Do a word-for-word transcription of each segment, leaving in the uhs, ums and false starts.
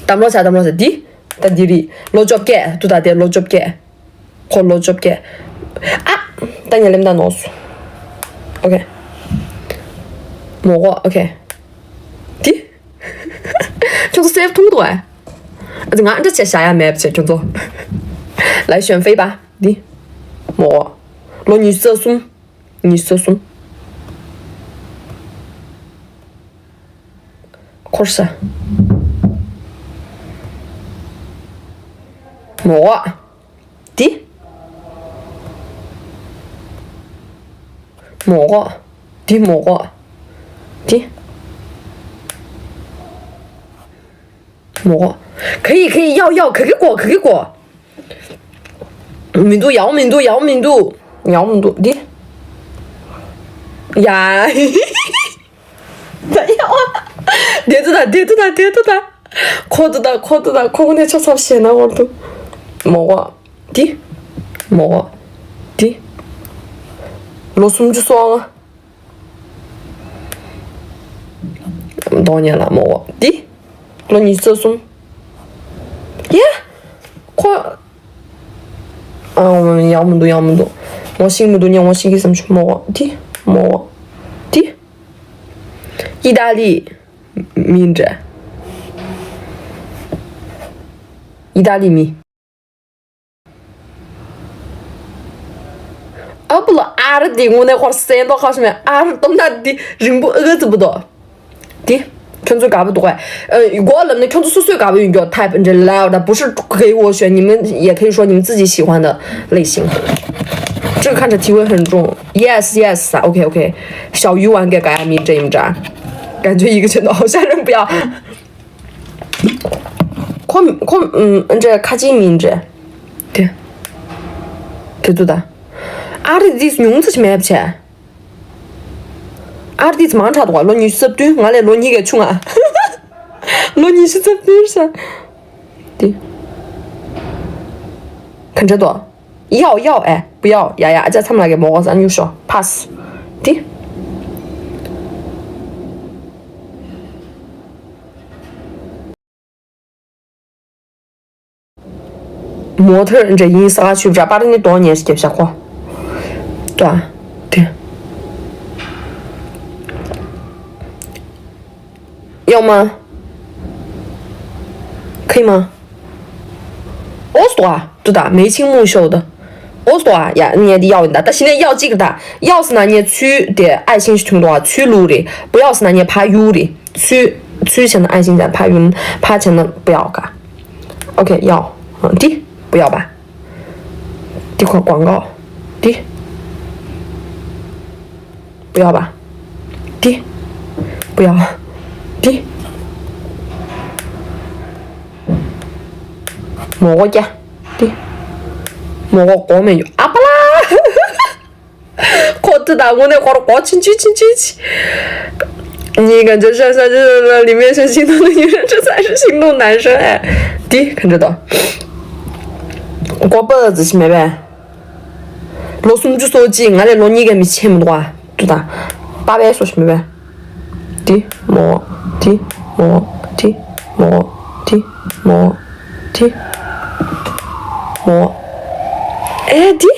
གདམ་རོགས་བྱ། གདམ་རོགས་བྱ། འདི་ད་འདི་རེད། ལོ་བཅོ་བརྒྱད། ཏུ་ད་དེ་ལོ་བཅོ་བརྒྱད། ཁོ་ལོ་བཅོ་བརྒྱད། ཨ། ད་ཉལ་ལེམ་ད་ནོག་སོང་། ཨོ་ཁེ། མོ་གོ། ཨོ་ཁེ། འདི། ཁྱོད་ཚོ་སེབ་ཐུང་འདུག་ཨ། ང་འདྲ་བྱས་བཞག་ཡ་མེད་བྱས་ཁྱོད་ཚོ། ལའི་ཞོན་ཧྥེ་པ། འདི། མོ་གོ། ལོ་ཉི་ཤུ་རྩ་གསུམ། ཉི་ཤུ་རྩ་གསུམ། འཁོར་ས། མོ་གོ། འདི། མོ་གོ། འདི་མོ་གོ། འདི། མོ་གོ། ག་ཡི་ག་ཡི། ཡའོ་ཡའོ། ག་གི་གོ། ག་གི་གོ། མི་འདུག་ཡའོ་མི་འདུག་ཡའོ་མི་འདུག་ཡའོ་མི་འདུག་འདི། ཡ། ད་ཡའོ། དེ་ཚོ་ད། དེ་ཚོ་ད། དེ་ཚོ་ད། ཁོ་ཚོ་ད། ཁོ་ཚོ་ད། ཁོ་གོ་ནས་ཆོ་ཚབ་བྱས་ན་བར་དུ། མོ་གོ། འདི། མོ་གོ། འདི། ལོ་སུམ་ཅུ་སོ་ལྔ། གདོང་ཉལ་ལ་མོ་འདི། ལོ་ཉི་ཤུ་རྩ་གསུམ། ཡ། ཁོ། ཨ། ཡག་མི་འདུག་ཡག་མི་འདུག་ངོ་ཤེས་མི་འདུག་ངོ་ཤེས་ཀྱི་བསམ་བྱུང་། མོ་འདི། མོ་འདི། ཨི་ཏཱ་ལི་མི་འདྲ། ཨི་ཏཱ་ལི་མི། ཨ་བུ་ལ་ཨ་རི་དེ་དངོས་གནས་ཁོར་སེ་མདོག་ཁ་ཤས་མེད། ཨ་རི་སྟོབས་ན་དེ་རིང་པོ་ཨ་ག་ཙི་བུ་དོ། དེ་ཁྱོད་ཚོ་དགའ་པོ་འདུག་གས། ཨ། མགོ་ལབ་ན་ཁྱོད་ཚོ་སོ་སོས་དགའ་པོ་ཡོད་མགྱོགས་ཐའེ་པི་འདྲ་ལའོ་ད་不是给我选，你们也可以说你们自己喜欢的类型。这个看着体味很重。Yes, yes，OK，OK。小鱼丸给改名这一张，感觉一个拳头好吓人，不要。 ཁོ་ཁོ་ཨུམ་འདྲ་ཁ་ཅིག་མིན་འདྲ། དེ། དེ་ཚོ་ད། ཨ་རི་འདིས་ཉུང་ཙམ་ཞིག་མེད་པ་བྱས། ཨ་རི་འདིས་མང་དྲགས་འདུག་ག་ལོ་ཉི་ཤུ་རྩ་བདུན། ང་ལས་ལོ་གཉིས་ཀ་ཆུང་ང་། ལོ་ཉི་ཤུ་རྩ་བདུན་ས། དེ། ག་འདྲ་འདུག་ཡའོ་ཡའོ། ཨེ། 不要。ཡ་ཡ། ཨ་ཅག་མཚམས་ལ་གི་མོ་གོ་ས་ཉུ་ཤོ། pass། དེ། མོ་ཐར་འདྲ་ཡིན་ས་ག་ཆུབ་འདྲ་པར་ནི་གདོང་ཉེར་སྐྱེབ་བཞག་གོ། ཏོ། དེ། གཡོག་མ། ཁི་མ། ཨོ་སྟོ་ཨ། ཏུ་ད་མེ་ཆིང་མུ་ཤོ་ད། ཨོ་སྟོ་ཨ། ཡ་ངས་འདི་གཡོག་ཡིན་ད། ད་ཤི་ནས་གཡོག་གཅིག་ད། གཡོག་སི་ན་ངས་ཚུལ་དེ་ཨའི་ཤིང་ཞིག་ཐུང་དོ་ཨ། ཚུལ་ལུག་རེད། བུ་གཡོག་སི་ན་ངས་ཕ་ཡུ་རེད། 去去前的爱心讲怕晕，怕前的不要嘎。OK，要，嗯，的不要吧？的广广告，的不要吧？的不要，的。我家的，我国没有阿巴拉。 ཁོ་ཏི་ད་དངོས་གནས་ཁོར་གོ་ཆུན་ཆུན་ཆུན་ཆུན་ཆི། 你感觉像像就是说里面是心动的女人，这才是心动男生哎。དེ་ག་འདྲ་དང་། ཀོ་པ་ཟི་ཞིག་མེད་པས། ལོ་སུམ་ཅུ་སོ་གཅིག་ང་ལས་ལོ་གཉིས་ཀ་མི་ཆེ་མི་འདུག་ཨ། ཏུ་ད། པ་པའི་སོ་ཞིག་མེད་པས། དེ་མོ། དེ་མོ། དེ་མོ། དེ་མོ། དེ་མོ། ཨེ་དེ།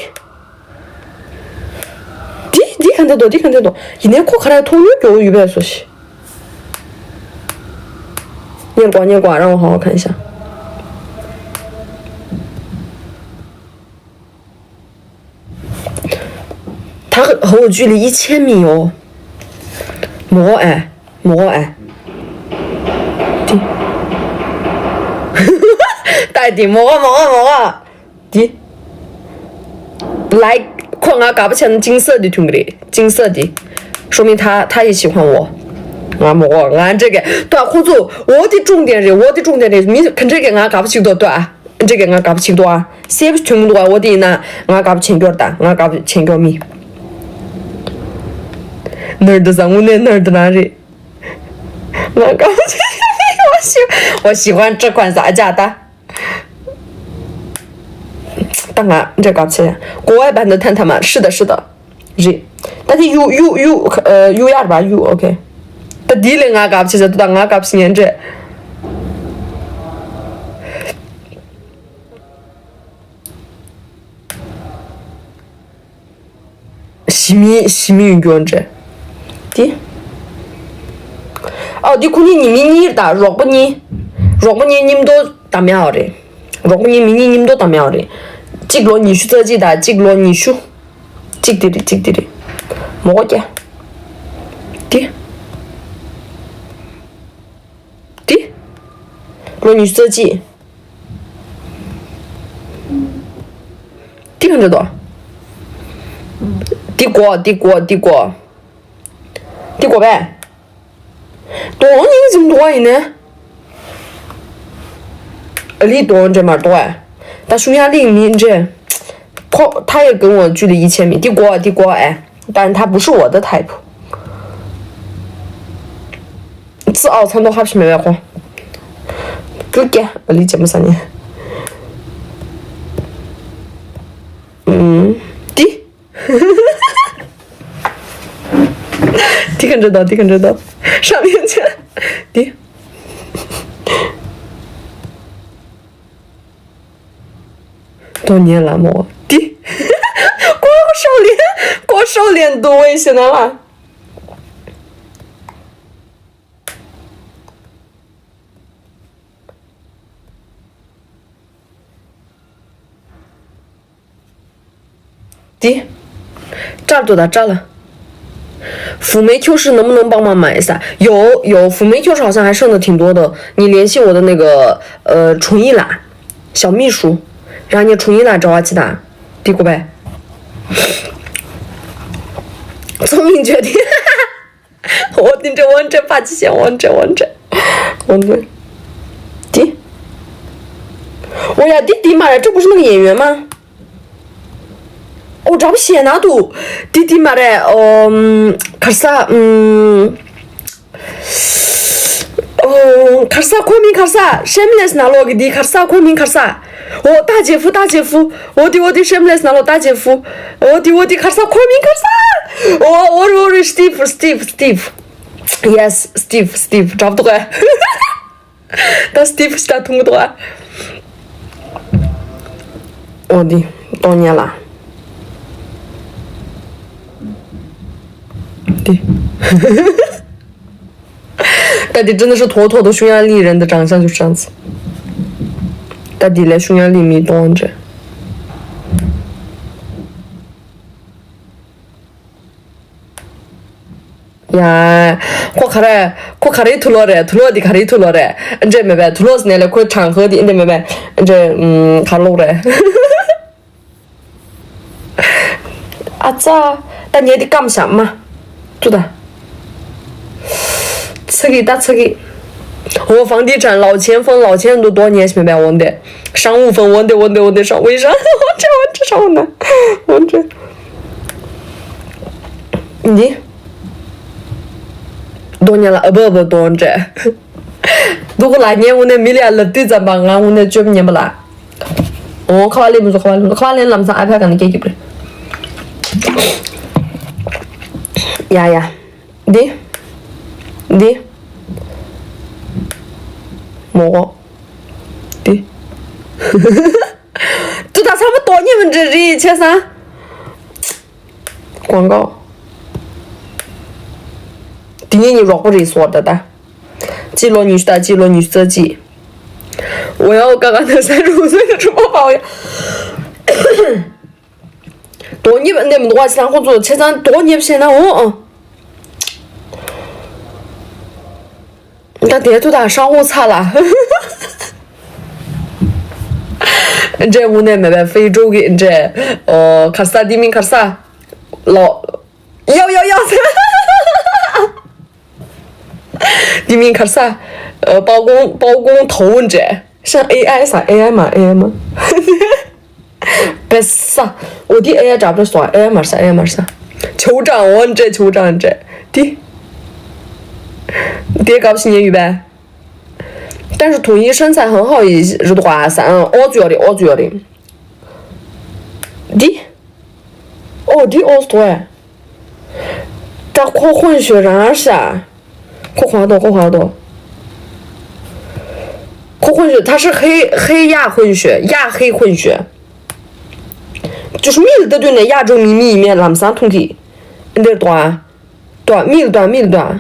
第第看得懂，第看得懂。 ཡིན་ནའི་ཁོ་ག་རེ་མཐོང་མྱོང་མྱོང་ཡོད་པས་སོ་ཞིག 念过念过，让我好好看一下。他和我距离一千米哦。我哎，我哎。第，到底我我我我。 འདི། like ཁོ་ང་དགའ་པོ་བྱས་ན་金色འདི་ཐོན་གི་རེད། 金色འདི། 说明他他也喜欢我。 ང་མོ་ང་འདྲ་གི་ད་ཁོ་ཚོ་འོ་འདི་重点རེད། འོ་འདི་重点རེད། མི་ག་འདྲ་གི་ང་དགའ་པོ་བྱེད་ཀྱི་འདུག་ད། ཨ་འདྲ་གི་ང་དགའ་པོ་བྱེད་ཀྱི་འདུག་ཨ། སེ་བ་ཐོན་གི་འདུག་ཨ། འོ་འདི་ཡིན་ན་ང་དགའ་པོ་བྱེད་མཁན་ད། ང་དགའ་པོ་བྱེད་མཁན་མི། ནར་ད་ཟ་དངོས་གནས་ནར་ད་རང་རེད། ང་དགའ་པོ་བྱེད་མཁན་མི། 我喜我喜欢这款啥价的 ད་ང་འདྲ་དགའ་ཆེ། 国外版的探探吗？是的，是的。རེད། ད་དེ་ཡུ་ཡུ་ཡུ་ཨ་ཡུ་ཡར་བ་ཡུ། ཨོ་ཁེ། ད་དེ་ལས་ང་དགའ་ཆེ་ཟེར་ད། ང་དགའ་ཆེ་ཉན་འདྲ། ཞི་མི་ཞི་མི་ཡོད་རྒྱུ་འདྲ། དེ། ཨོ་དེ་ཁོ་གཉིས་ཉི་མི་གཉིས་དང་རོགས་པ་གཉིས། རོགས་པ་གཉིས་མཉམ་དུ་དམ་ཡག་རེད། རོགས་པ་གཉིས་མི་གཉིས་མཉམ་དུ་དམ་ཡག་རེད། གཅིག་ལོ་ཉི་ཤུ་རྩ་གཅིག་དང་གཅིག་ལོ་ཉི་ཤུ། གཅིག་དེ་རེད་གཅིག་དེ་རེད། མོ་གོ་ཀྱ། དེ། དེ། ལོ་ཉི་ཤུ་རྩ་གཅིག། དེ་ག་འདྲ་འདུག་དེ་གོ་དེ་གོ་དེ་གོ་དེ་གོ་བས། དོན་ཡིན་ཟིན་འདུག་ཡིན་ནས། ཨ་ལི་དོན་འདྲ་མ་གཏོགས་ཨ། ད་ཤུང་ཡ་ལི་མི་འདྲ། ཁོ་ཐ་ཡར་གང་བ་བཅུ་ལ་ཡིད་ཆེས་མི་དེ་གོ་དེ་གོ་ཨ། ད་ད་བུ་ཧྲི་འོ་ད་ཐའི་བུ། ཙི་ཨའོ་ཚ་མདོག་ཧབ་ཤི་མེད་པའི་ཁོ། རྒྱུ་སྐྱེ་ཨ་ལི་ཅེ་མ་ས་ནི། ཨུམ། དེ། དེ་ག་འདྲ་དང་དེ་ག་འདྲ་དང་ཧྲ་མི་ཡོང་ཆེ། དེ། དོ་ཉན་ལ་མོ་དེ། ཀོ་ཧྲོ་ལེན་ཀོ་ཧྲོ་ལེན་དུ་བའི་ཞེ་ན་ལ། དེ། སྐྲ་ལ་ལྟོས་དང་སྐྲ་ལ། 妩媚就是能不能帮忙买一下？有有，妩媚就是好像还剩的挺多的，你联系我的那个呃崇一啦，小秘书，让人家崇一啦找我去的，对不对？聪明决定。 འོ་དེ་འདྲ་འོ་འདྲ་ཕ་ཅི་ཤེས་འོ་འདྲ་འོ་འདྲ་འོ་འདྲ། དེ། འོ་ཡ་དེ་དེ་མ་རེད། 这不是那个演员吗？ འོ་འདྲ་པོ་ཞེ་ན་འདུག་དེ་དེ་མ་རེད། ཨོ། ག་རེ་ཟ། ཨུམ། ཨོ། ག་རེ་ཟ་ཁོ་མིང་ག་རེ་ཟ། Shameless ནང་ལོགས་ཀྱི་དེ་ག་རེ་ཟ་ཁོ་མིང་ག་རེ་ཟ། འོ་ཏ་ཇེ་ཧྥུ་ཏ་ཇེ་ཧྥུ། འོ་དེ་འོ་དེ་Shameless ནང་ལོགས་ཏ་ཇེ་ཧྥུ། འོ་དེ་འོ་དེ་ག་རེ་ཟ་ཁོ་མིང་ག་རེ་ཟ། འོ་འོ་རེད་འོ་རེད། Steve Steve Steve། Yes Steve Steve འདྲ་པོ་འདུག་གས། ད་Steve ཤ་ཐུང་གི་འདུག་གས། འོ་དེ་གཏོང་ཉན་ལ། དེ། 到底真的是妥妥的匈牙利人的长相就是这样子。到底来匈牙利没多少人。 ཡ། ཁོ་ག་རེ། ཁོ་ག་རེའི་དུག་ལོག་རེད། དུག་ལོག་འདི་ག་རེའི་དུག་ལོག་རེད། འདྲེ་མེད་པས། དུག་ལོག་ཟེར་ནས་ལས་ཁོའི་གྲངས་ཁོ་འདི་འདྲེ་མེད་པས། འདྲེ་ཨུམ་ག་རེ་ལོག་རེད། ཨ་ཙ། ད་ངས་འདི་སྐམ་བཞག་མ། ཙུ་ད། ཚ་གི་ད་ཚ་གི། 我房地产老前锋老前都多年没白我的商务风我的我的我的上微商我这我这上呢我这。 འདི། རྡོ་ཉ་ལ་ཨ་བ་བ་རྡོ་འདྲ། སྡུག་གུ་ལ་ཉན་དངོས་གནས་མི་ལ་ལབ་དུས་ཙམ་པ་ང་དངོས་གནས་བཅོས་མ་ཉན་པ་ལ། འོ་ཁ་བ་ལེན་མི་བཟོ་ཁ་བ་ལེན་མི་བཟོ་ཁ་བ་ལེན་ལམ་སང་ཨ་ཕ་ག་ནས་སྐད་སྐྱིད་པ་རེད། ཡ་ཡ། འདི། འདི། མོ་གོ། འདི། ཏུ་ད་ཚང་མ་དོ་ཉན་མི་འདྲ་རེད་བྱས་ཙང་། 广告། དེ་ངེད་གཉིས་རོགས་པ་རེད་སོ་ད་ད། 记录女婿的记录女婿记。我要刚刚那三十五岁的主播保养。དོ་ཉན་པ་འདི་མི་འདུག་བ་ཚང་ཁོ་ཚོ་བྱས་ཙང་དོ་ཉན་པ་བྱས་ན་འོང་ཨང་། ད་དེ་ཐུ་དང་ཧྲང་ཧུ་ཚ་ལ། འདྲེ་དངོས་གནས་མེད་པའི་ཧྥེ་ཀྲོ་གི་འདྲེ། ཨོ་གར་ས་དེ་མིན་གར་ས། ལོ། ཡོ་ཡོ་ཡོ། དེ་མིན་གར་ས། ཨོ་པའོ་ཀོང་པའོ་ཀོང་ཐའོ་འདྲེ། ཤ་ཨེ་ཨའི་ས་ཨེ་ཨའི་མ་ཨེ་ཨའི་མ། བེ་ས། འོ་དེ་ཨེ་ཡ་འདྲ་པོ་སོང་ཨེ་ཡ་མར་ས་ཨེ་ཡ་མར་ས། ཆའོ་ཀྲང་འོ་འདྲེ་ཆའོ་ཀྲང་འདྲེ། དེ། དེ་སྐབས་སུ་ཉན་ཡོད་པས། 但是统一身材很好也是的话，三哦左的哦左的。的，哦的哦对。但混混血然而是啊， ཁོ་གོང་དོ་ཁོ་གོང་དོ། ཁོ་混血，他是黑黑亚混血，亚黑混血。就是མི་ལ་ལྟ་དུས་ནས་亚洲་མི་མི་ཡིན་མིན་ལམ་སང་མཐོང་གི། འདིར་འདུག་ཨ། འདུག་ཨ། མིག་ལ་འདུག་ཨ། མིག་ལ་འདུག་ཨ།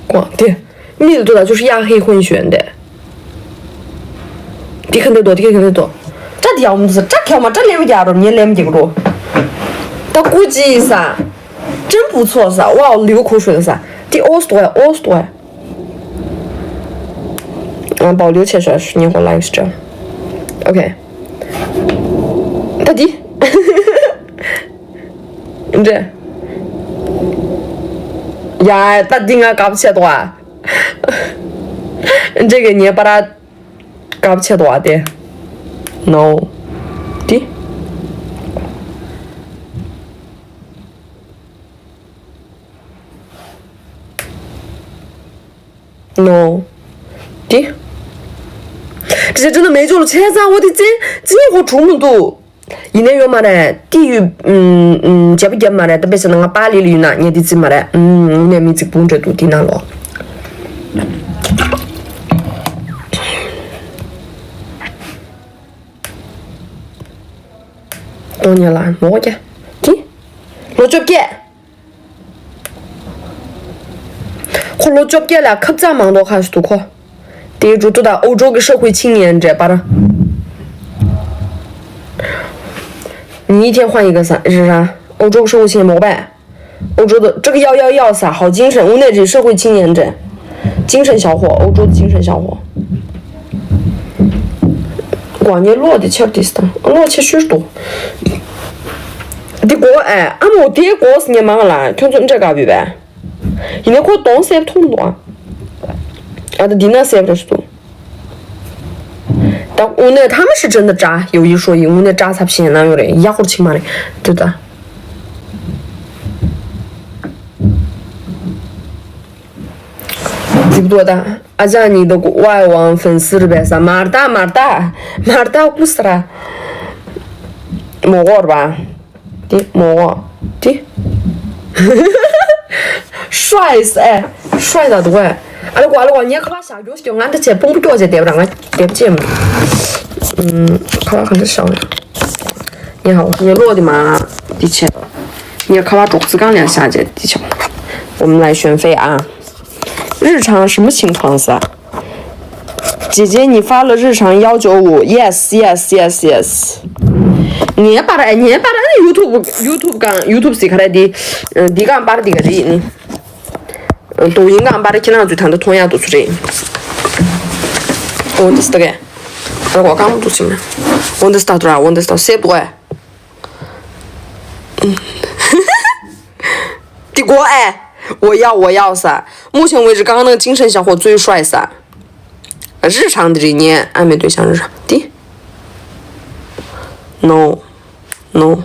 ཀོ་དེ། མིག་ལ་འདུག་ད་就是亚黑混血的。དེ་ག་འདྲ་འདུག་དེ་ག་འདྲ་འདུག་སྐྲ་དེ་ཡག་མོ་འདུག་ས། སྐྲ་ཁྱོད་མ་སྐྲ་ལེབ་རྒྱག་རོགས། ངས་ལེབ་རྒྱག་རོགས། ད་ཀུ་ཅི་ས། 真不错 ས། 哇 ལིའུ་ཁུ་ཧྲུའེ་ས། དེ་ཨོ་སི་འདུག་ཨ། ཨོ་སི་འདུག་ཨ། ང་保留 བྱས་ཤོག་ཉེ་ཁོ་ལའིག་སྤྲད། ཨོ་ཁེ། ད་འདི། འདྲེ། ཡ་ད་འདི་ང་དགའ་པོ་བྱས་འདུག་ཨ། འདྲེ་གི་ཉེ་པ་ར་དགའ་པོ་བྱས་འདུག་ཨ་དེ། ནོ། འདི། ནོ། དེ། དྲི་ཆབ་ཅུང་ན་མེད་ཅོག་ལ་ཆས་ཚང་འོ་དེ་ཙན་ཙན་ཧོ་གྲུང་མི་འདུག་ཡིན་ནའི་ཡོད་མ་རེད། དེ་ཡུ་ཨུམ་བྱས་པ་རྒྱབ་མ་རེད། ད་དཔེ་བྱས་ན་ང་པཱ་ལི་ལ་ཡོད་ན་ངས་དེ་བརྩི་མ་རེད། ཨུམ་དངོས་གནས་མི་ཚིག་བུ་འདྲ་འདུག་དེ་ནང་ལོགས། སྟོང་ཉལ་ལ་མོ་ཀྱ་དེ། ལོ་བཅོ་བརྒྱད། ཁོ་ལོ་བཅོ་བརྒྱད་ལ་ཁབ་ཙག་མང་དོག་ཁ་ཞིག་འདུག་ཁོ། དེའི་འགྲོ་དུས་དང་ཨོ་ཀྲོ་གི་ཧྲི་ཧུའི་ཆིང་ཡན་འདྲེས་པར། ཉིས་ཐེན་ཧོན་ཡི་ག་ས་རི་ར། ཨོ་ཀྲོ་གི་ཧྲི་ཧུའི་ཆིང་མོག་པས། 欧洲的这个要要要啥好精神，我那只社会青年这，精神小伙，欧洲的精神小伙。ཀོ་ངའི་ལོག་དེ་ཆར་དིས་དང་ལོག་ཆེ་ཤོས་འདུག་འདི་གོ་ཨེ་ཨ་མོ་དེ་གོ་སི་ངས་མང་ལ་ཁྱོད་ཚོ་འདྲ་དགའ་བི་བས། ཡིན་ནའི་ཁོ་གདོང་གསལ་མཐོང་འདུག་ཨ། ཨ་ད་འདི་ན་གསལ་རེད་འདུག་ད་དངོས་གནས་他们是真的渣，有一说一，དངོས་གནས་渣ཚབས་ཆེན་ན་ཡོད་རེད། ཡག་པོ་ཆེ་མ་རེད་འདི་ད། འདི་པོ་ད་ཨ་ཅག་ཉིད་ད་ཝའི་ཝང་粉丝རེད་པས་ས། མར་ད་མར་ད་མར་ད་ཀུ་སི་ར་མོ་གོར་བ། དེ་མོ་འོ། དེ། ཧྲའི་ཨེ། ཧྲའི་ད་འདུག་ཨེ། ཨ་ལ་གོ་ཨ་ལ་གོ་ངས་ཁ་བ་བཞག་རྒྱུ་ཞིག་ང་འདི་བྱས་དཔུང་པོ་སྐྱོག་བྱས་བསྡད་པ་ར་ང་བསྡད་པ་ཅེས་མ། ཁ་བ་ག་འདྲ་བཞག་ཡ། ངས་ཧ་གོ་ངས་ལོག་དེ་མ། འདི་བྱས། ངས་ཁ་བ་གྲོགས་རྩི་གང་ལ་བཞག་བྱས་འདི་བྱས། 我们来选妃啊。 日常什么情况 ས། 姐姐你发了日常要求我 yes yes yes yes。 ངའི་པར་ངའི་པར་ཨ་ནི་ཡུ་ཊུབ་ཡུ་ཊུབ་གང་ཡུ་ཊུབ་ཟེར་ག་རེ་འདི། འདི་གང་པར་འདི་ག་རེ་ཡིན། 抖音གང་པར་ཁྱེད་རང་ཚོས་ད་ལྟ་མཐོང་ཡག་འདུག་ཚོ་རེད། འོ་འདི་སྟ་གས། ཨ་གོ་གང་འདུག་ཚེ་མ། འོ་འདི་སྟ་དུ་ར་འོ་འདི་སྟ་སེབ་གོ་ཨེ། 的国哎，我要我要啥？目前为止，刚刚那个精神小伙最帅啥？日常的这年，爱美对象日常的，no no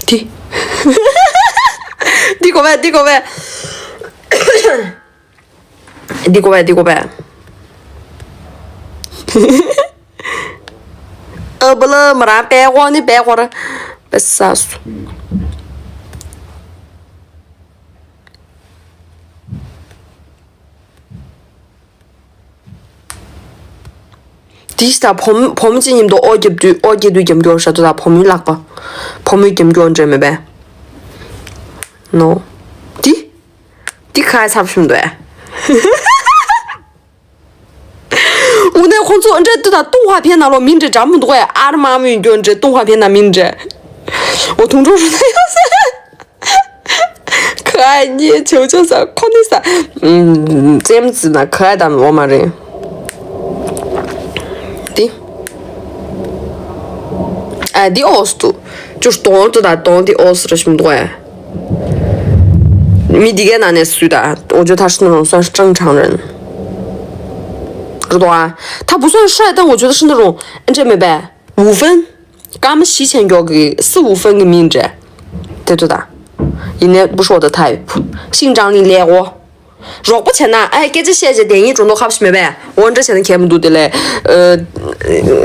的，的国外的国外。 འདི་གོ་བས་འདི་གོ་བས། ཨ་བུ་ལ་མ་ར་པད་ཧོ་ནི་པད་ཧོ་ར་པད་ས་སུ། དེ་ཞིག་ད་བུ་མོ་བུ་མོ་ཅི་ཉིམ་དུ་ཨོ་རྒྱབ་དུས་ཨོ་རྒྱབ་དུས་རྒྱབ་སྐྱོར་ཤ་དུ་ད་བུ་མོའི་ལག་པ། བུ་མོའི་རྒྱབ་སྐྱོར་འདྲེ་མེད་པས། ནོ། དེ། དེ་ཁ་ཚབ་ཤིམ་དུ་ཨེ། འུ་ནས་ཁོང་ཚོ་འདྲེ་དུ་ད་ཏུང་ཧ་ཕན་ན་ལོ་མིན་འདྲེ་འདྲ་མི་འདུག་ཨེ། ཨར་མ་མི་འགྱོ་འདྲེ་ཏུང་ཧ་ཕན་ན་མིན་འདྲེ། འོ་དུང་འགྲོ་རུ་ན་ཡོད་ཟེར། ཁ་ཉེ་ཆོ་ཆོ་ས་ཁོ་ནི་ས། ཙེམ་ཙི་ན་ཁ་དམ་འོ་མ་རེད། དེ། ཨ་དེ་ཨོ་སི་དུ། ཅུར་དོང་དུ་ད་དོང་དེ་ཨོ་སི་ར་ཤིམ་དུ་ཨེ། མི་དེ་གའི་ནང་ནས་སུ་ད། འོ་ཅོ་ཐ་ཤི་ནོ་སོ་ཀྲང་ཆང་རན། རུ་དོ་ཨ། ད་བུ་སོན་ཧྲ་ད་འོ་ཅོ་ཐ་ཤི་ནོ་རུང་ཨན་ཅེ་མེ་པེ། 五分། སྐར་མ་བཞི་ཆེན་མགྱོགས་ཀྱི་四五分གི་མིན་འདྲ། དེ་ཚོ་དང་། ཡིན་ནའི་不是我的type。性张力ལས་འོ། རོགས་པ་བྱས་ན་ཨ་སྐད་ཆ་བཤད་བྱས་དེ་ཡིན་འགྲོ་མདོག་ཁ་པོ་ཞིག་མེད་པས། འོ་འདྲ་བྱས་ན་གལ་མི་འདུག་དེ་ལས། ཨ།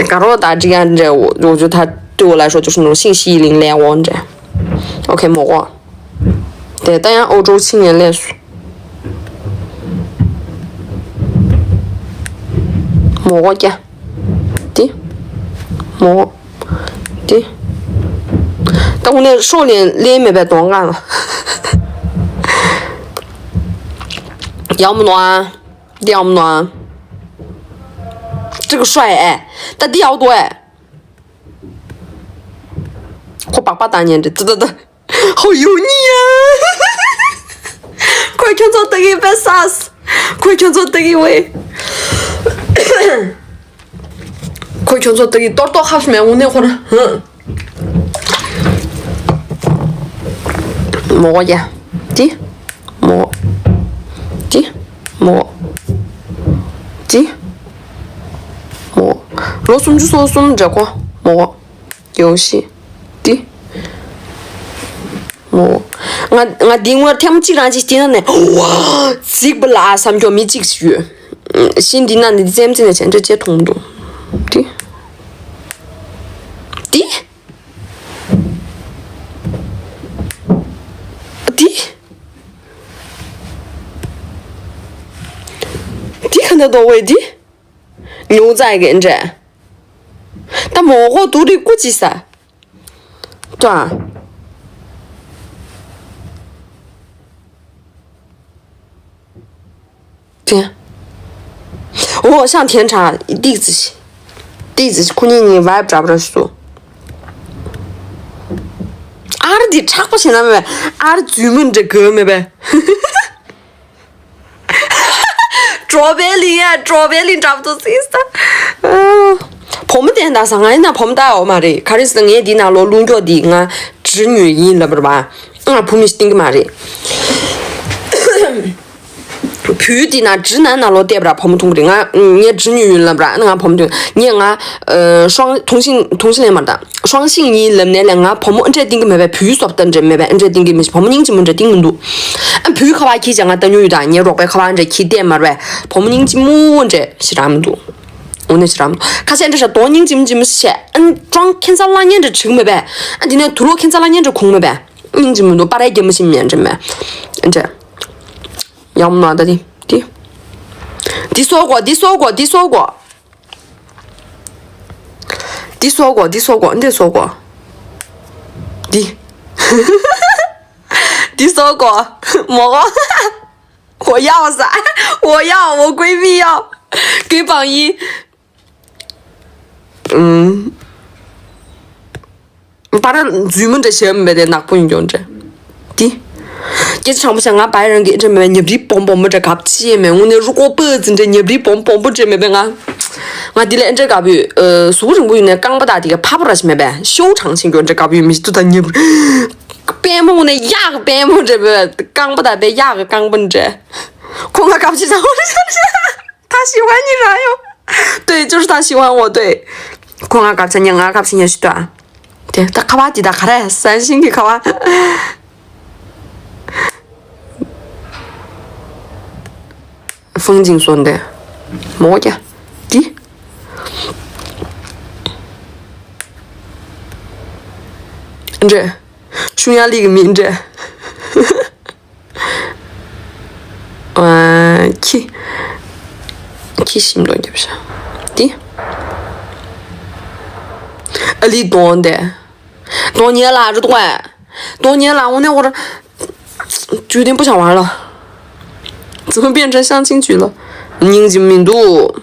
དགའ་རོགས་དང་འགྲིག་ཡ་འདྲ་འོ་འོ་ཅོ་ད་ལྟོས་ལ་ཧྲོ་ཅོ་ཧྲུ་ནོ་ཤིང་ཤི་ལིང་ལས་འོ་འདྲ། ཨོ་ཁེ་མོ་གོ། དེ་ལྟ་ཡང་ཨོ་ཀྲོ་ཆིང་ཡན་ལས་སུ། མོ་གོ་ཀྱ། དེ། མོ། དེ། ད་དངོས་གནས་ཧྲོག་ལེན་ལེན་མེད་པའི་གདོང་ཁ་ལ། ཡག་མོ་ནོ་ཨ། འདི་ཡག་མོ་ནོ་ཨ། ཅིག་ཧྲོ་ཨེ། ད་འདི་ཡག་འདུག་ཨེ། ཁོ་སྦག་སྦག་བཏང་ཉན་འདྲ་ཙི་ཙི་ཙི། ཧོ་ཡོ་ཉི་ཡ། ཁོས་ཁྱོད་ཚོ་ལྟ་གི་པེ་སཱས། ཁོས་ཁྱོད་ཚོ་ལྟ་གི་ཝེ། ཁོས་ཁྱོད་ཚོ་ལྟ་གི་ཏོར་ཏོ་ཧབ་མེད་འོང་ནས་ཁོ་ར། ཧ། མོ་ཡ། ཏི། མོ། ཏི། མོ། ཏི། མོ། ལོ་སུམ་ཅུ་སོ་གསུམ་འདྲ་གོ། མོ། ཡོ་ཤི། ཏི། མོ། ང་ང་འདི་སྔོན་ཐེངས་མ་གཅིག་རང་གཅིག་དེ་ན་ནས་ཝ། ཟིག་པ་ལ་བསམ་སྐྱོ་མི་གཅིག་ཞུ། ཤིན་འདི་ན་ནི་ཙེམ་ཙེ་ནས་ཆེན་ཏྲ་ཅེ་མཐོང་མི་འདུག་ཏི། ཏི། ཏི། ཏི་ག་འདྲ་འདུག་ཝེ་ཏི། ཉུང་ཙག་གི་འདྲ། ད་མོ་གོ་དུ་རི་ཀུ་ཅི་ས། ཀྱང་། དེ། འོ་ཤང་དེ་འདྲ་ཏིག་ཙི་ཤི། ཏིག་ཙི་ཤི་ཁོ་གཉིས་གཉིས་ཝའི་བྲ་བ་ར་སུ། ཨར་འདི་དྲག་པོ་བྱེད་ན་མེད་པས། ཨར་རྫུན་མ་འདྲ་དགོས་མེད་པས། ཀྲོ་བེ་ལི་ཡ་ཀྲོ་བེ་ལི་འདྲ་པོ་ཏོ་སིས་ཏ། བུ་མོ་བསྟན་ད་ས་ང་ཡིན་ན་བུ་མོ་ལྟ་འོ་མ་རེད། ག་རེ་ཟེར་ངས་འདི་ནང་ལོ་ལུང་ཀྱོག་འདི་ང་འབྲི་ཉོས་ཡིན་ལབ་ར་བ། ང་བུ་མི་ཞིག་སྟེང་གི་མ་རེད། བུའི་འདི་ན་འབྲི་ན་ན་ལོ་བལྟས་པ་ར་བུ་མོ་མཐོང་གི་རེད། ང་ངས་འབྲི་ཉོས་ཡིན་ལབ་ར་ང་བུ་མོ་མཐོང་ངས་ང་ཧྲང་ཐུང་ཤིང་ཐུང་ཤིང་ལས་མ་རེད་ད། ཧྲང་ཤིང་ཡིན་ལབ་ནས་ལས་ང་བུ་མོ་ཨ་འདྲས་སྟེང་གི་མེད་པས། བུའི་སོབ་ཏ་འདྲས་མེད་པས། ཨ་འདྲས་སྟེང་གི་མི་ཤེས། བུ་མོ་སྙིང་རྗེ་མོ་འདྲས་སྟེང་མི་འདུག་ཨ་བུའི་ཁ་བ་ཁྱི་ཅག་ང་ལྟ་ཉོ་ཡོད་ད། ངའི་རོགས་པའི་ཁ་བ་འདྲས་ཁྱི་བལྟས་མ་རེད་པས། བུ་མོ་སྙིང་རྗེ་མོ་འདྲས་ཞེ་དྲག་མི་འདུག་འོ་ནས་ཞེ་དྲག་མི་འདུག་ཁ་ཤས་འདྲས་ཤ་དོ་སྙིང་རྗེ་མོ་རྗེ་མོ་ཤ་ཨ་ཀྲང་ཁྱེད་ཚ་ལ་ཉན་འདྲས་འགྲིག་མེད་པས། ཨ་འདི་ནས་དུ་ལོ་ཁྱེད་ཚ་ལ་ཉན་འདྲས་ཁུང་མེད་པས། སྙིང་རྗེ་མི་འདུག་པ་རའི་རྒྱ་མོ་ཞིག་མེད་འདྲས་མེད་འདྲས། ཡག་མོ་ན་ད་དེ་དེ། འདི་སོག་གོ་འདི་སོག་གོ་འདི་སོག་གོ་འདི་སོག་གོ་འདི་སོག་གོ་འདི་སོག་གོ་འདི། འདི་སོག་གོ་མོ་གོ 我要啥？我要我闺蜜要给榜一。嗯。 པ་ར་རྫུན་མ་འདྲ་བྱས་མེད་པས། དེ་ནག་པོ་ཡིན་ཀྱང་འདྲ། དེ། སྐད་ཆ་དྲང་པོ་བཤད། ང་བའི་རང་གི་འདྲ་མེད་པས། ཉབ་རི་སྦོམ་སྦོམ་པོ་འདྲ་གབ་ཅི་ཡས་མེད། དངོས་གནས་རུ་ཀོ་པོ་ཙི་འདྲ་ཉབ་རི་སྦོམ་སྦོམ་པོ་འདྲ་མེད་པས། ང་ང་དེ་ལས་འདྲ་གབ་ཡོད། ཨ་གཟུགས་རིང་པོ་ཡིན་ནས་རྐང་པ་དག་དེ་ག་ཕ་པོ་ར་ཞིག་མེད་པས། ཤོ་གྲང་ཆེན་ཀྱང་འདྲ་གབ་ཡོད། མི་ཤི་ཏུ་དང་ཉབ་རི། པད་མོ་དངོས་གནས་གཡག་གི་པད་མོ་འདྲ་མེད་པས། རྐང་པ་དག་དེ་གཡག་གི་རྐང་པ་འདྲ། ཁོ་ང་གབ་ཅི་ཙང་འོ་རེ་ཤ་རེ་ཤ། 他喜欢你啥哟？对，就是他喜欢我，对。 ཁོ་ང་གབ་ཆ་ཉན་ང་གབ་ཆ་ཉན་ཞུ་དོ། དེ་ད་ཁ་བ་དེ་ད་ག་རེ་三星གི་ཁ་བ།风景 སོང་དེ། མོ་ཀྱ། དེ། འདྲེ། ཤུང་ཡ་ལི་གི་མི་འདྲེ། ཨ། ཁྱི། ཁྱི་ཤིམ་ཏོག་རྒྱབ་ཤ། འདི། ཨ་ལི་གདོང་དེ། གདོང་ཉེ་ལ་རུ་ཏོག་ཨ། གདོང་ཉེ་ལ་འོ་ནས་འོ་ར། ཇུས་ཏན་པོ་ཆང་བ་ལ། ཙི་མ་པན་ཁྲ་ཤང་ཆིང་ཇུས་ལ། སྙིང་རྗེ་མི་འདུག་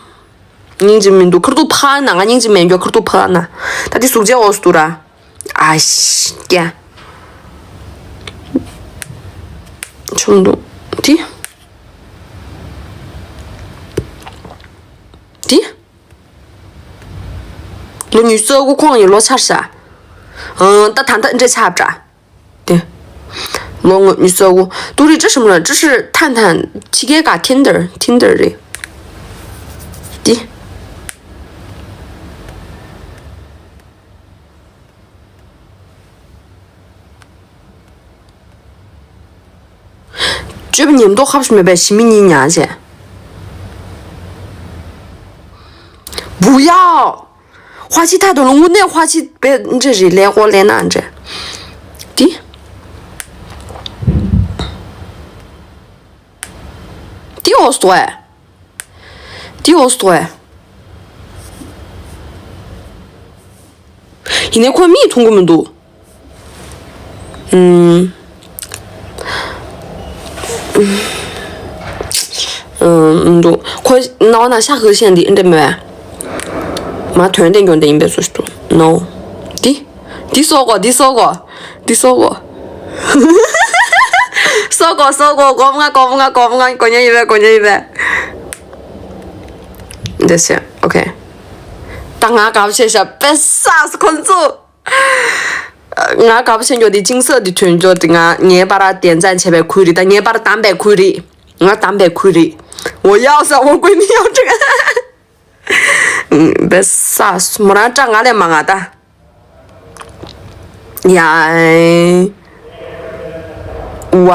སྙིང་རྗེ་མི་འདུག་ཁར་ཏུ་ཕ་ན་ང་སྙིང་རྗེ་མེད་རྒྱུ་ཁར་ཏུ་ཕ་ན། ད་དེ་གཟུགས་བྱད་འོ་སུ་ར། ཨ་ཤི་ཀྱ། ཆུང་འདུག་དེ། དེ། ལོ་ཉི་ཤུ་རྩ་དགུ་ཁོང་ཡི་ལོ་ཆར་ཤ། ཨང་ད་ད་ད་འདྲེ་ཆབ་འདྲ། དེ། ལོ་ངོ་ཉི་ཤུ་རྩ་དགུ། ཏུ་རི་ཅི་ཧྲི་མ་ལ་ཅི་ཧྲི་ཐན་ཐན་ཕྱི་རྒྱལ་ག་ཐིན་དར་ཐིན་དར་རེད། དེ། སྤྱོད་པ་ཉེན་རྟོག་ཁབ་ཤིག་མེད་པའི་ཞི་མི་གཉིས་ཉག་བྱས། 不要! 花期太短了，我那花期别这是来我来那这。的。的我说哎。的我说哎。 ཡིན་ནའི་ཁོ་མིག་མཐོང་གི་མི་འདུག་ཨུམ། ཨུམ། འདུག་ཁོ་ནང་ན་ཤ་ཧུ་ཤན་འདི་འདྲ་མེད། མ་དོན་ལྡན་སྐྱོན་ལྡན་ཡིན་པའི་བཟོ་ཞིག་འདུག་ནོ། འདི། འདི་གསོག་གོ་འདི་གསོག་གོ་འདི་གསོག་གོ་གསོག་གོ་གསོག་གོ་གོམ་ང་གོམ་ང་གོམ་ང་གོ་ཉན་ཡིན་པས་གོ་ཉན་ཡིན་པས། འདི་ཟེར་ཨོ་ཁེ། ད་ང་དགའ་བྱེད་ཤ་པེ་ས་ཁོ་ཚོ། ང་དགའ་པོ་བྱེད་མགྱོགས་དེ་ཅིང་ས་དེ་ཐོན་མགྱོགས་དེ་ང་ངའི་པར་བདེན་ཚན་བྱས་པའི་ཁུལ་རེད་ད། ངའི་པར་བདམས་པའི་ཁུལ་རེད། ང་བདམས་པའི་ཁུལ་རེད། འོ་ཡག་ས་འོ་ཀུན་ནི་ཡག་ཅིག་བེ་ས་མོ་རང་སྐྲག་ང་ལས་མང་ང་ད། ཡ། ཝའོ།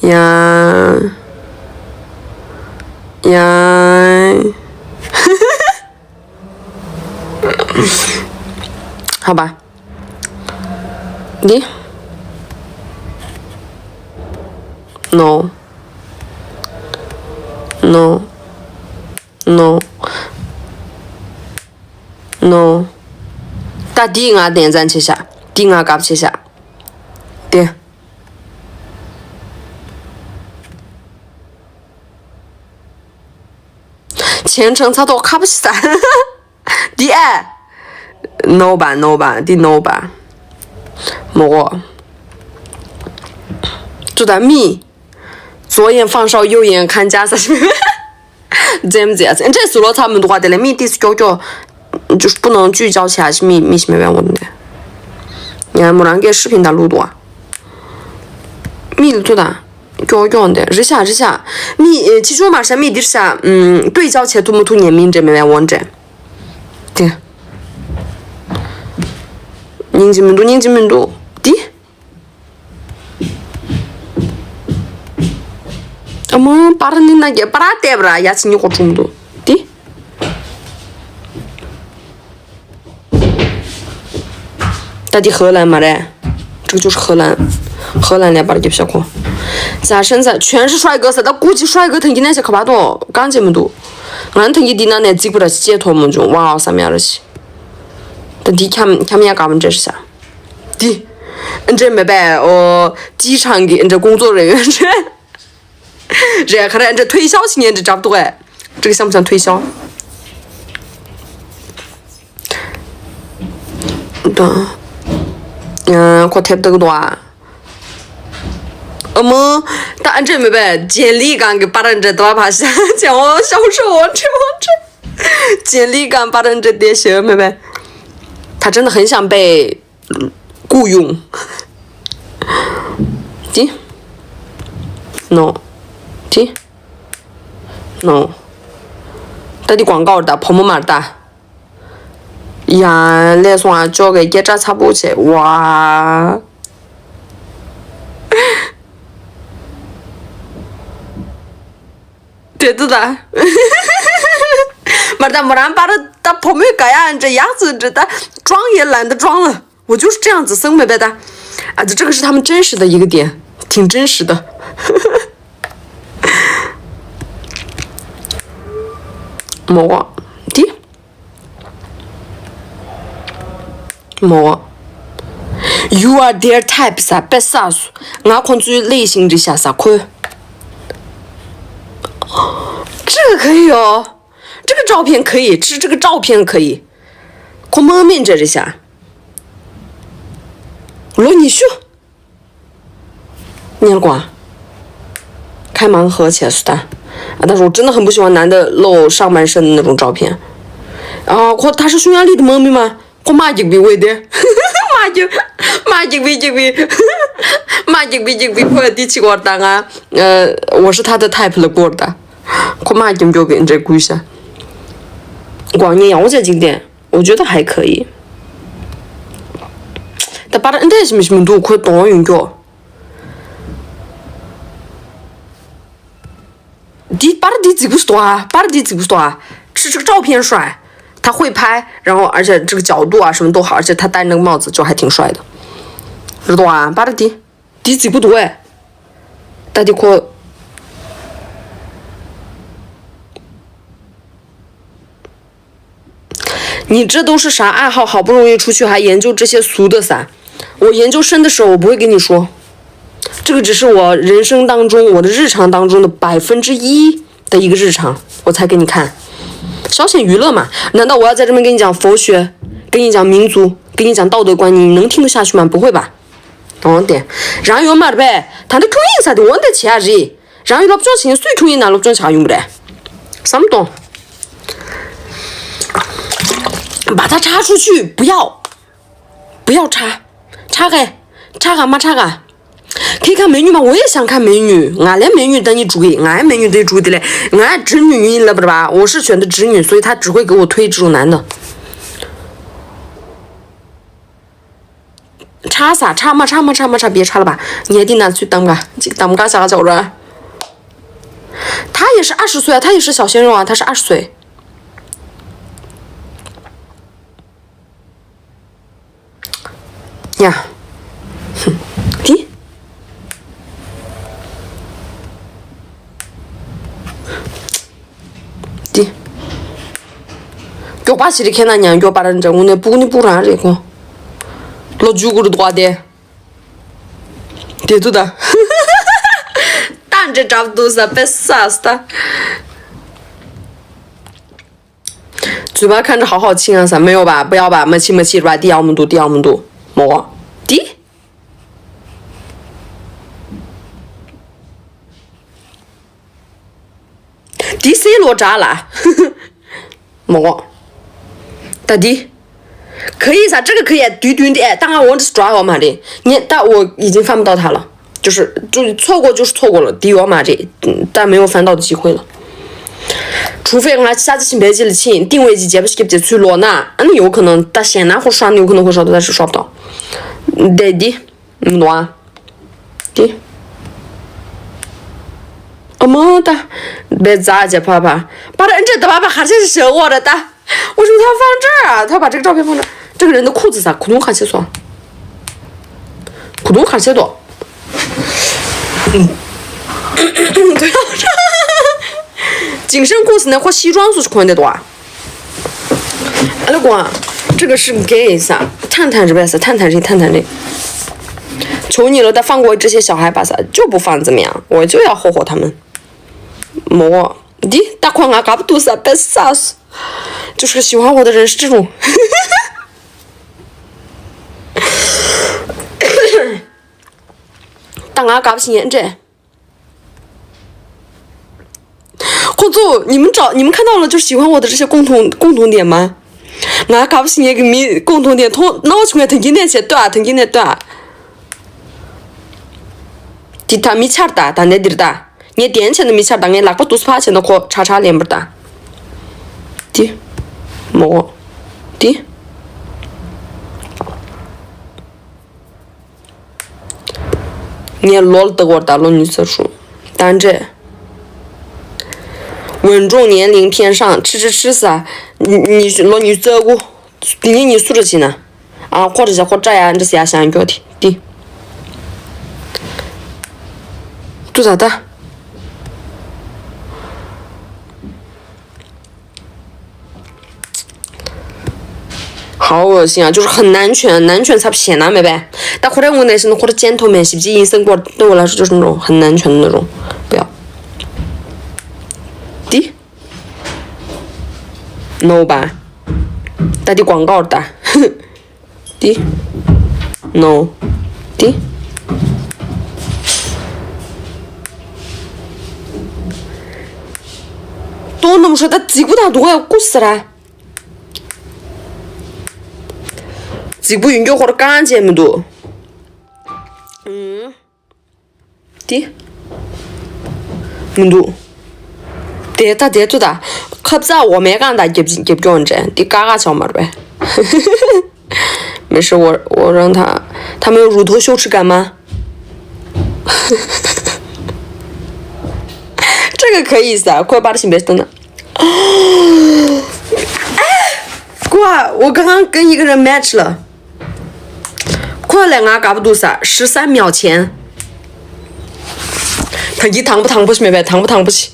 ཡ། ཡ། ཧ་བ། འདི། No. No. No. No. ད་འདི་ང་བདེན་འཛིན་བྱེད་ཤག་འདི་ང་དགའ་བྱེད་ཤག་དེ། ཆེན་ཁྲང་ཚ་ཐོག་ཁ་པོ་ཞིག་ཟ། འདི་ཨེ། No吧no吧འདི་no吧མོ་གོ་ཅུ་ད་མི།左眼放烧右眼看家ཟ་ཞིག་འཛེམ་འཛེ་ཨ་ཙི་འདྲེ་སུ་ལོ་ཚ་མི་འདུག་ག་དེ་ལས་མི་ཏིས་ཀྱོག་ཀྱོག་ཅུ་སྤུ་ནང་བཅུད་བཅའ་བྱ་ཞིག་མི་མི་ཞིག་མེད་པའི་འོ་འདི། ཡང་མོ་རང་གིས་视频ད་ལུག་འདུག་ག་མི་ལ་ཐུ་ད། ཀྱོག་ཀྱོག་འདི་རི་ཤ་རི་ཤ། མི་ཆི་ཆུང་མར་ཤ་མི་འདིར་ཤ། ཏུའི་ཅའོ་ཆེ་ཐུ་མུ་ཐུ་ཉན་མིན་འདྲེ་མེད་པའི་འོ་འདྲེ། དེ། སྙིང་རྗེ་མི་འདུག་སྙིང་རྗེ་མི་འདུག་འདི། ཨ་མ་པར་ནི་ན་གེ་པར་བལྟས་པ་ར་ཡ་ཆི་ཉི་ཁོ་ཁྲུམ་འདུག་འདི། ད་འདི་荷兰མ་རེད།这个就是荷兰荷兰ལས་པར་རྒྱབ་ཤ་ཁོ། ཟ་ཧྲན་ཟ་全是帅哥ཟ་ད་ཀུ་ཅི་帅哥ཐང་གི་ནས་ཤ་ཁ་བ་དོ་གང་བྱེད་མི་འདུག་ང་ཐང་གི་འདི་ན་ནས་རྫིག་པ་ར་ཅི་ཅེ་ཐོ་མོ་འཇུང་ཝའོ་བསམ་ཡ་ར་ཤི། ད་འདི་འཁྱམ་འཁྱམ་ཡ་ག་མ་འདྲེ་ཤ། འདི། འདྲེ་མེད་པས་ཨོ། ཅི་ཆང་གི་འདྲེ་ཀོང་ཙོ་རེ་ཡོད་འདྲེ། རེད་ཁ་རེ་འདྲེ་ཐོས་ཤའོ་ཞིག་ཉན་འདྲེ་འགྲབ་འདུག་གས། ཅིག་ཤམ་ཤམ་ཐོས་ཤའོ། ད། ཡང་ཁོ་ཐེབས་འདུག་འདུག་ཨ། ཨ་མ། ད་ཨ་འདྲེ་མེད་པས་ཇེན་ལི་གང་གི་པར་འདྲེ་དོ་བ་ཕ་ཤ་ཅེ་འོ་ཤའོ་ཤའོ་འོ་འདྲེ་འོ་འདྲེ། ཇེན་ལི་གང་པར་འདྲེ་དེ་ཞེ་མེད་པས། ད་真的很想被 雇佣། དེ། No། དེ། No། ད་དེ་广告རེད་ད་བུ་མོ་མ་རེད་ད། ཡ་ལས་སོང་ཨ་ཅོག་གི་སྐད་སྒྲ་ཚ་པོ་བྱས་ཝ། དེ་ཚོ་ད། མར་ད་མོ་རང་པར་ད་བུ་མོའི་ག་ཡ་འདྲ་ཡག་ཚོད་འདྲ་ད་装也懒得装了，我就是这样子生没白搭。啊，这这个是他们真实的一个点，挺真实的。མོ་དེ། མོ། You are their type ས་པེ་ས་སུ། ང་ཁོང་ཚོའི་ལས་ཤིང་རི་ཤ་ས་ཁོས། 这个可以哦，这个照片可以，这这个照片可以。ཁོ་མང་མི་འདྲ་རི་ཤ། ལོ་ཉི་ཤུ། 你了过啊？开盲盒钱是的。啊，但是我真的很不喜欢男的露上半身的那种照片。啊，ཁོ་ད་ཤ་ཤུང་ཡང་ལི་དེ་མང་མི་མ། ཁོ་མ་རྒྱག་པའི་འོས་དེ། མ་རྒྱག་མ་རྒྱག་པའི་རྒྱག་པའི། མ་རྒྱག་པའི་རྒྱག་པའི་ཁོ་དེ་ཅིག་བར་ད་ང་། ཨ། 我是他的 type ལ་གོ་བར་ད། ཁོ་མ་རྒྱག་མགྱོགས་པའི་འདྲ་དགོས་ཤ། 广告也我在景点，我觉得还可以。ད་པར་འདྲ་ཞིག་མི་ཞིག་མི་འདུག་ཁོའི་གདོང་ཡོང་མགྱོགས། 第八的这个是多啊，八的这个是多啊，是这个照片帅，他会拍，然后而且这个角度啊什么都好，而且他戴那个帽子就还挺帅的，是多啊，八的。第几不多哎，大地阔。你这都是啥爱好？好不容易出去还研究这些俗的啥？我研究深的时候我不会跟你说，这个只是我人生当中、我的日常当中的百分之一的一个日常，我才给你看，消遣娱乐嘛。难道我要在这边跟你讲佛学，跟你讲民族，跟你讲道德观，你能听得下去吗？不会吧？哦，对，然后有嘛呗，谈的口音啥的，我得钱啊，然后有老不交情，谁口音那老不交情用不得，啥不懂？把它插出去，不要，不要插，插开，插开嘛插开。可以看美女吗？我也想看美女。俺来美女等你追，俺美女得追的嘞，俺直女你了不吧？我是选的直女，所以他只会给我推这种男的。插啥？插嘛插嘛插嘛插，别插了吧！你还得拿去当个，这个当个啥个叫人？他也是二十岁啊，他也是小鲜肉啊，他是二十岁。呀，哼，的，的，叫巴西的看那娘叫巴人这，我那不你不然这个，老九个都多的，对对的，但这找不到啥，别啥啥的。 嘴巴看着好好亲啊啥，没有吧？不要吧？没亲没亲是吧？第二么多，第二么多，没，的，第三罗扎啦，没，大弟，可以啥？这个可以，对对的，哎，当然我是抓好嘛的，你，但我已经翻不到他了。 就是就错过就是错过了，第二嘛这，嗯，但没有翻到的机会了。除非俺下次去北京了，请定位机接不是给别去罗那，嗯，有可能到现在会刷，有可能会刷到，但是刷不到。对的，嗯，对啊，对。啊么的，别咋接啪啪，把这这的爸爸还是学我的哒。 为什么他要放这儿啊？他把这个照片放这儿，这个人的裤子啥？裤东卡起说，裤东卡起多。嗯，不要这样。紧身裤子呢，或西装是穿的多啊。阿拉讲，这个是 gay 啥？探探是不是？探探这，探探这。求你了，再放过这些小孩吧，啥就不放，怎么样？我就要霍霍他们。没，你大款俺搞不懂啥，别啥。 就是喜欢我的人是这种。但俺搞不起眼这。 ཁོ་ཚོ། 你们找，你们看到了就喜欢我的这些共同，共同点吗？ང་ག་བ་ཞིག་ངེད་ཀྱི་མི་共同点མཐོང་ན་བྱུང་བའི་དོན་རྐྱེན་གནས་བྱེད་ལྟོས་ཨ། དོན་རྐྱེན་གནས་ལྟོས་ཨ། འདི་ད་མི་ཆར་ད་ད་ནས་འདིར་ད། ངས་བདེན་ཆེ་ན་མི་ཆར་ད། ངས་ལག་པ་དུས་ཕ་བྱས་ན་ཁོ་ཁྲ་ཁྲ་ལེན་པར་ད། འདི། མོ། འདི། ངས་ལོ་ལྟ་བར་ད་ལོ་ཉི་ཤུ་རྩ་དྲུག་ད་འདྲས། 稳重年龄偏上 ཁྲི་ཁྲི་ཁྲི་ས། ཉི་ལོ་ཉི་ཤུ་རྩ་དགུ་དེ་ཉིད་ཉི་ཤུ་རུ་ཕྱིན་ན། ཨ་ཁོ་རེ་བཞག་ཁོ་སྐྲ་ཡ་འདྲ་ཟེར་ཡ་བཞག་མགྱོགས་དེ་དེ། ཏུ་ད་ད།好恶心啊，就是很男权，男权才显然没呗。但后来我那是那会儿 gentleman 是不是阴森过，对我来说就是那种很男权的那种，不要。的，no 吧？打的广告的，的，no，的。都那么说，他挤过他都要过死了。 རྫིག་པོ་ཡིན་རྒྱུ་ཧོར་རྐང་རྗེས་མི་འདུག་ཨུམ། དེ། མི་འདུག་དེ་ད་དེ་ཚོ་ད། ཁབ་ཙག་འོ་མའི་རྐང་ད་རྒྱབ་རྒྱབ་སྐྱོང་འདྲ་དེ་ཀ་ཀ་ཆགས་མར་བས། 没事，我我让他他没有乳头羞耻感吗？这个可以噻，快把它先别等了。 哇，我刚刚跟一个人 match 了。快来啊，搞不懂啥？十三秒前。他一糖不糖不起，没白糖不糖不起。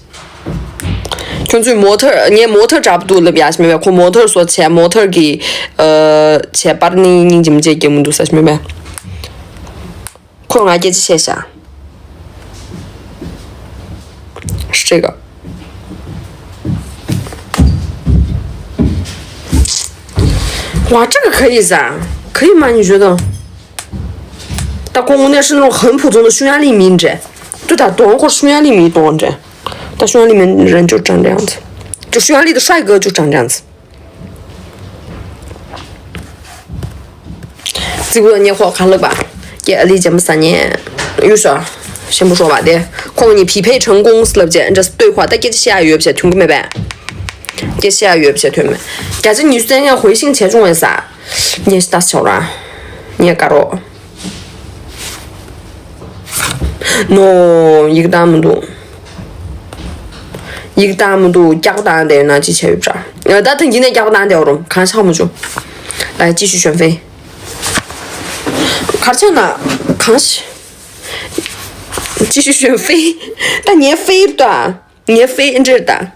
ཁྱོད་ཚོས་མོ་ཐར། ངས་མོ་ཐར་འདྲ་པོ་འདུག་ལབ་ཡ་ཞིག་མེད་པས། ཁོ་མོ་ཐར་བཟོ་བྱས། མོ་ཐར་གི་ཨ་བྱས་པར་ནི་སྙིང་རྗེ་མི་བྱེད་ཀྱི་མི་འདུག་ས་ཞིག་མེད་པས། ཁོས་ང་སྐད་ཆ་བཤད་ཤག་སྲིད་ག 我这个可以噻，可以吗？你觉得？但公公那是那种很普通的匈牙利民这，对的，等会儿匈牙利民多这，但匈牙利民人就长这样子，就匈牙利的帅哥就长这样子。 རྫིག་པོ་ཉེ་ཁོག་ག་ལབ་པ། ཀྱེ་ཨ་ལི་ཇམ་ས་ཉེ། ཡུ་ཤ། ཞེན་པོ་ཤོར་བ་དེ། ཁོང་གཉིས་匹配成功ལབ་བྱས་འདྲ་ལྟོས་ཁ་ད་སྐད་ཆ་བཤད་ཡ་ཡོད་བྱས་ཐོན་གི་མེད་པས། སྐད་ཆ་བཤད་ཡ་ཡོད་བྱས་ཐོན་མེད། རྒྱ་ཆེ་ཉི་ཤུ་རྩ་ལྔ་回信བྱས་བྱུང་བས་ས། ཉེ་ཤི་ད་ཆོག་ར། ཉེ་དཀར་རོ། ནོ། ཡིག་བཏང་མི་འདུག་ཡིག་བཏང་མི་འདུག་སྐྱག་བཏང་བསྡད་ཡོད་ན་ཅི་བྱས་ཡོད་པ། ད་ད་ཡིན་ནའི་སྐྱག་བཏང་བསྡད་ཡོད་རུང་གང་ཤག་མ་བྱུང་། ལ་ཅི་ཞུ་ཞོན་ཕེ། གར་ཆག་ན་གང་ཤི། ཅི་ཞུ་ཞོན་ཕེ། ད་ངའི་ཕེ་ད། ངའི་ཕེ་འདྲེར་ད།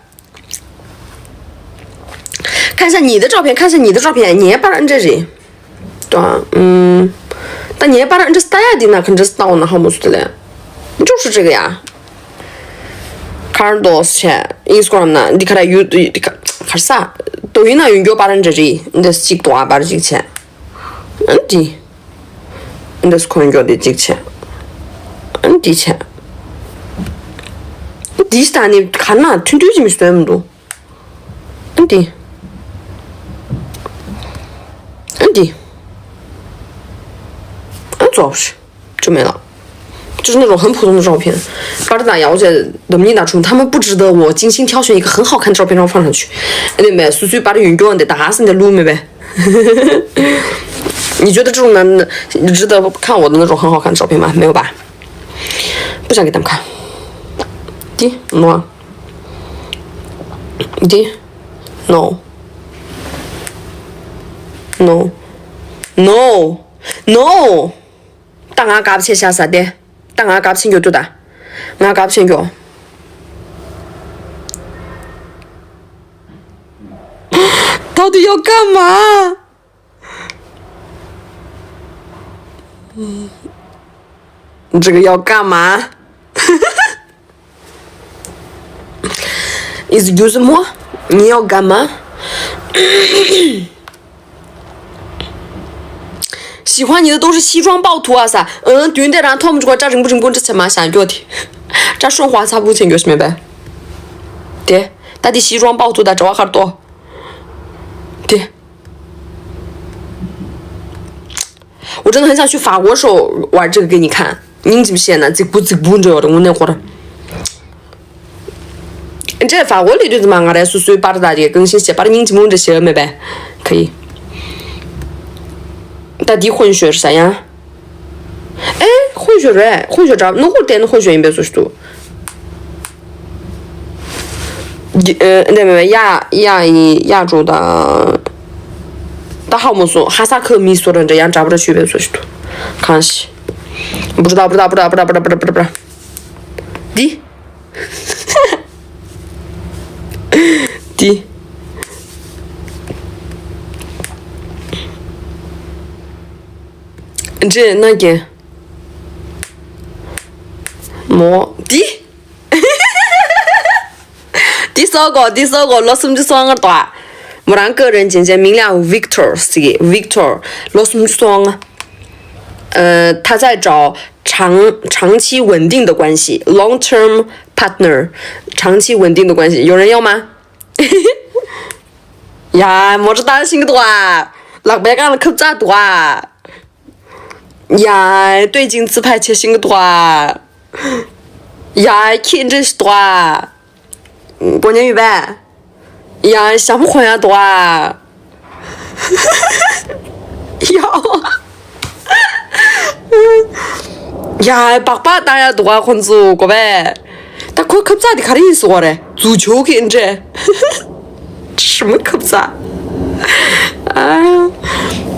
看一下你的照片，看一下你的照片，你也八人这人。对啊，嗯，但你也八人这大家的那肯定是到那好么子的嘞，就是这个呀。Carlos 去 Instagram 那，你看他有，你看，看啥？抖音那有八人这人，你得几多啊？八人几千？嗯，对。 འདི་སུ་འཁོན་འགྱོ་དེ་གཅིག་བྱས། ཨ་འདི་བྱས། འདི་ལྟ་ནི་ག་ན་ཐུན་ཐུན་ཅི་མི་སྟོན་མི་འདུག་ཨ་འདི། ཨ་འདི། ཨ་ཙོག་ཅུ་མེད་ལ། 就是那种很普通的照片。巴尔达呀，我觉得他们不值得我精心挑选一个很好看的照片然后放上去。对没？随随把这云给我的打死你的路没呗。你觉得这种男的值得看我的那种很好看的照片吗？没有吧？不想给他们看。的，no。的，no。No。No。No。 ད་ང་དགའ་བྱེད་བྱ་ས་དེ། ད་ང་དགའ་བྱེད་འགྱོ་དུ་ད། ང་དགའ་བྱེད་འགྱོ། 到底要干嘛？这个要干嘛？ Excuse me，你要干嘛？喜欢你的都是西装暴徒啊啥？嗯，对的，然后他们就给我扎成不成功，这才蛮想要的。扎顺滑擦不成就是没呗。对，到底西装暴徒的这玩意儿多。对。 我真的很想去法国时候玩这个给你看，您怎么写呢？这不这不这我那会儿。这法国里就怎么俺来说说巴尔达的更新写，巴尔您怎么这写没呗？可以。到底混血是啥样？哎，混血人，混血着，那会儿点的混血也没说出。 འདི་མེད་པའི་ཡ་ཡ་ཡི་ཡ་འགྲོ་དང་། ད་ཧ་མོ་སོང་ཧ་ས་ཁ་མི་སོ་ར་འདྲ་ཡང་འདྲ་པོ་ར་ཆུ་བེད་སོ་ཞིག་ཏུ། གང་ཞིག་འདི། འདི། འདྲེ་ན་གེ། མོ། འདི། 第三个，第三个，ལོ་སུམ་ཅུ་སོ་ལྔ་དང་། 我个人简介名叫 Victor 是 Victor，ལོ་སུམ་ཅུ་སོ་ལྔ།呃，他在找长长期稳定的关系，long term partner，长期稳定的关系，有人要吗？ ཡ། མོ་ཊ་བཏང་ཤིང་གི་འདུག་ཨ། ལག་པའི་སྒང་ལ་ཁབ་ཙག་འདུག་ཨ། ཡ། 对镜自拍བྱེད་ཤིང་གི་འདུག་ཨ། ཡ། ཁྱི་འདྲ་ཞིག་འདུག་ཨ། སྒོ་ཉལ་ཡོད་པས། ཡ། ཞྭ་མོ་གོན་ཡ་འདུག་ཨ། ཡ། ཡ། སྦག་སྦག་བཏང་ཡ་འདུག་ཨ་ཁོང་ཚོ་དགོས་པས། ད་ཁོའི་ཁབ་ཙག་དེ་ག་རེ་ཡིན་ཟེར་བ་རེད། 足球གི་འདྲ། 什么 ཁབ་ཙག་ཨ།